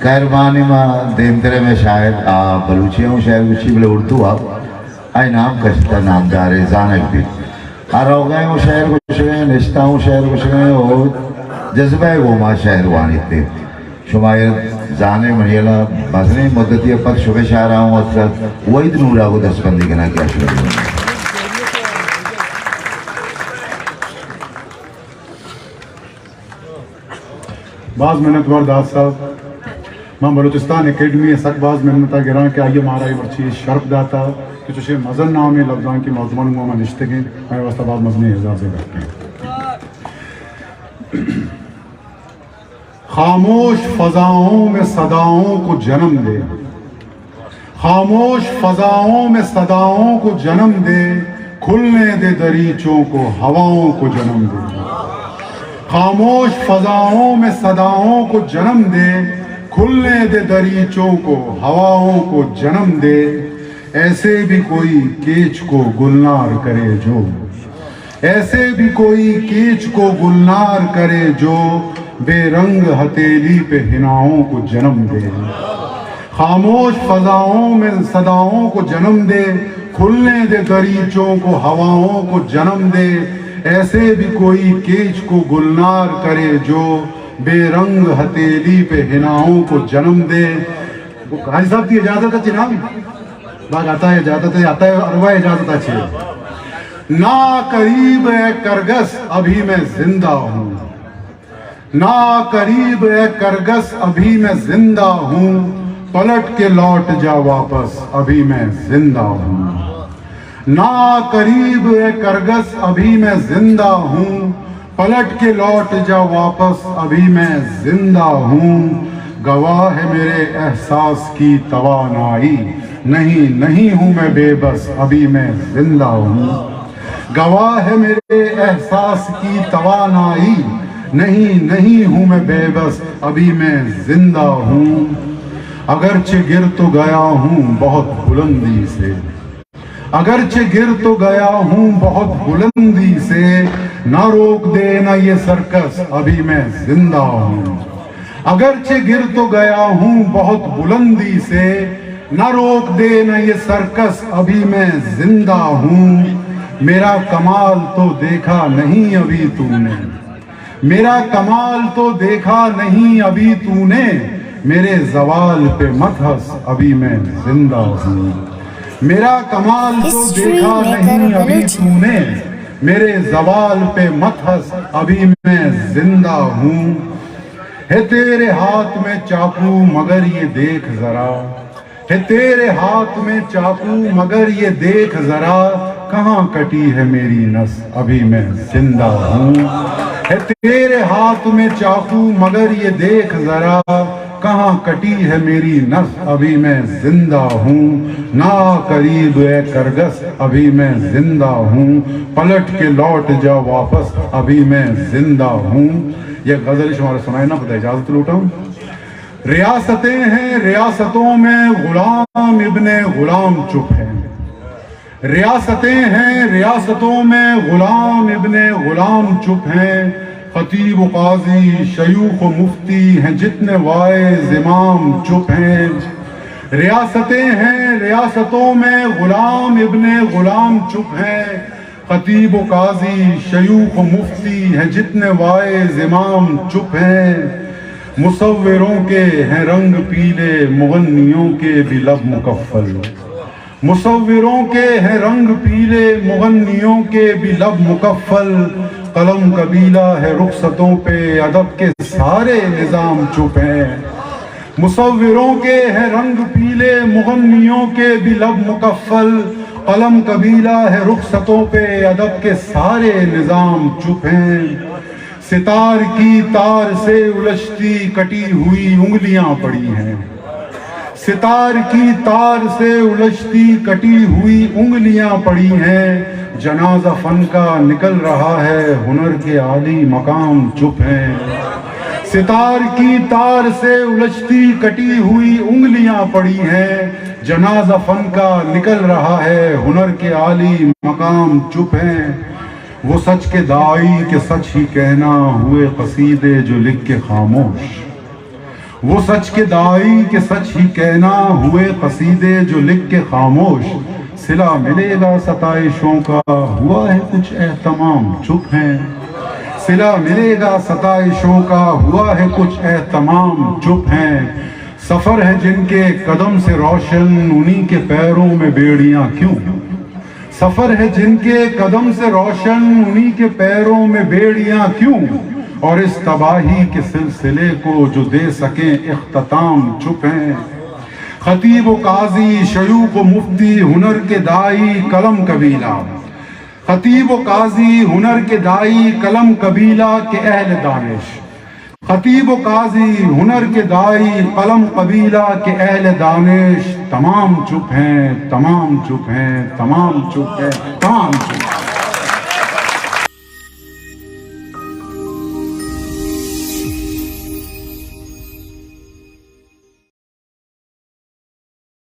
مہربانی، ما دیمترے میں شاعر آ بلوچی ہوں شاعر گوشی بلے اردو آ آئی نام کشتا نامدار زانگ بیت۔ آ روگا ہوں شاعر گوشگیں، نشتا ہوں شاعر گوشگیں، او جذبہ گوما شاعر وانیتے۔ شما اے زانے منی الا مزنیں مدتی پد شبہ شاعر آؤں اتکا وحید نورا کو دستبندی کنا کیا شبہ۔ باز منتوار داد صاحب، من بلوچستان اکیڈمی ء سک باز منت ء گراں کہ آئی ء مارا اے مرچی شرپ داتا کہ چوشیں مزن نامیں لبزانکی مردمانی گوما ما نشتگیں، مئے واسطہ باز مزنیں اعزازے۔ خاموش فضاؤں میں صداؤں کو جنم دے، خاموش فضاؤں میں صداؤں کو جنم دے، کھلنے دے دریچوں کو، ہواؤں کو جنم دے۔ خاموش فضاؤں میں صداؤں کو جنم دے، کھلنے دے دریچوں کو، ہواؤں کو جنم دے۔ ایسے بھی کوئی کیچ کو گلنار کرے جو، ایسے بھی کوئی کیچ کو گلنار کرے جو، بے رنگ ہتیلی پہ حناؤں کو جنم دے۔ خاموش فضاؤں میں صداؤں کو جنم دے، کھلنے دے دریچوں کو، ہواؤں کو جنم دے۔ ایسے بھی کوئی کیچ کو گلنار کرے جو، بے رنگ ہتیلی پہ حناؤں کو جنم دے۔ قاضی صاحب کی اجازت ہے جناب؟ باقی عطا اجازت ہے، عطا ارواح اجازت ہے۔ نا قریب اے کرگس، ابھی میں زندہ ہوں۔ نا قریب اے کرگس، ابھی میں زندہ ہوں، پلٹ کے لوٹ جا واپس، ابھی میں زندہ ہوں۔ نا قریب اے کرگس، ابھی میں زندہ ہوں، پلٹ کے لوٹ جا واپس، ابھی میں زندہ ہوں۔ گواہ ہے میرے احساس کی توانائی، نہیں، نہیں ہوں میں بے بس، ابھی میں زندہ ہوں۔ گواہ ہے میرے احساس کی توانائی، نہیں، نہیں ہوں میں بے بس، ابھی میں زندہ ہوں۔ اگرچہ گر تو گیا ہوں بہت بلندی سے، اگرچہ گر تو گیا ہوں بہت بلندی سے، نہ روک دے نہ یہ سرکس، ابھی میں زندہ ہوں۔ اگرچہ گر تو گیا ہوں بہت بلندی سے، نہ روک دے نہ یہ سرکس، ابھی میں زندہ ہوں۔ میرا کمال تو دیکھا نہیں ابھی تو نے، میرا کمال تو دیکھا نہیں ابھی تو نے، میرے زوال پہ مت ہنس، ابھی میں زندہ ہوں۔ میرا کمال تو دیکھا نہیں ابھی تو نے، میرے زوال پہ مت ہنس، ابھی میں زندہ ہوں۔ ہے تیرے ہاتھ میں چاقو مگر یہ دیکھ ذرا، ہے تیرے ہاتھ میں چاقو مگر یہ دیکھ ذرا، کہاں کٹی ہے میری نس، ابھی میں زندہ ہوں۔ ہے تیرے ہاتھ میں چاقو مگر یہ دیکھ ذرا، کہاں کٹی ہے میری نس، ابھی میں زندہ ہوں۔ نا قریب اے کرگس، ابھی میں زندہ ہوں، پلٹ کے لوٹ جا واپس، ابھی میں زندہ ہوں۔ یہ غزل شمارا سنائے نا، پتہ اجازت لوٹا ہوں۔ ریاستیں ہیں ریاستوں میں غلام ابن غلام چپ ہیں۔ ریاستیں ہیں ریاستوں میں غلام ابن غلام چپ ہیں۔ خطیب و قاضی، شیوخ و مفتی ہیں جتنے واعظ امام چپ ہیں۔ ریاستیں ہیں ریاستوں میں غلام ابن غلام چپ ہیں۔ خطیب و قاضی، شیوخ و مفتی ہیں جتنے واعظ امام چپ ہیں۔ مصوروں کے ہیں رنگ پیلے، مغنیوں کے بھی لب مکفل۔ مصوروں کے ہیں رنگ پیلے، مغنیوں کے بھی لب مکفل۔ قلم قبیلہ ہے رخصتوں پہ، ادب کے سارے نظام چپ ہیں۔ مصوروں کے ہیں رنگ پیلے، مغنیوں کے بھی لب مکفل۔ قلم قبیلہ ہے رخصتوں پہ، ادب کے سارے نظام چپ ہیں۔ ستار کی تار سے الجھتی کٹی ہوئی انگلیاں پڑی ہیں۔ ستار کی تار سے الجھتی کٹی ہوئی انگلیاں پڑی ہیں۔ جنازہ فن کا نکل رہا ہے، ہنر کے عالی مقام چپ ہیں۔ ستار کی تار سے الجھتی کٹی ہوئی انگلیاں پڑی ہیں۔ جنازہ فن کا نکل رہا ہے، ہنر کے عالی مقام چپ ہیں۔ وہ سچ کے داعی کہ سچ ہی کہنا ہوئے قصیدے جو لکھ کے خاموش۔ وہ سچ کے دائی کہ سچ ہی کہنا، ہوئے قصیدے جو لکھ کے خاموش۔ صلہ ملے گا ستائشوں کا، ہوا ہے کچھ اہتمام، چپ ہیں۔ صلہ ملے گا ستائشوں کا، ہوا ہے کچھ اہتمام، چپ ہیں۔ سفر ہے جن کے قدم سے روشن، انہی کے پیروں میں بیڑیاں کیوں؟ سفر ہے جن کے قدم سے روشن، انہی کے پیروں میں بیڑیاں کیوں؟ اور اس تباہی کے سلسلے کو جو دے سکیں اختتام، چپ ہیں۔ خطیب و قاضی، شیوخ و مفتی، ہنر کے دائی، قلم قبیلہ۔ خطیب و قاضی، ہنر کے دائی، قلم قبیلہ کے اہل دانش۔ خطیب و قاضی، ہنر کے دائی، قلم قبیلہ کے اہل دانش، تمام چپ ہیں، تمام چپ ہیں، تمام چپ ہیں، تمام چپ ہیں۔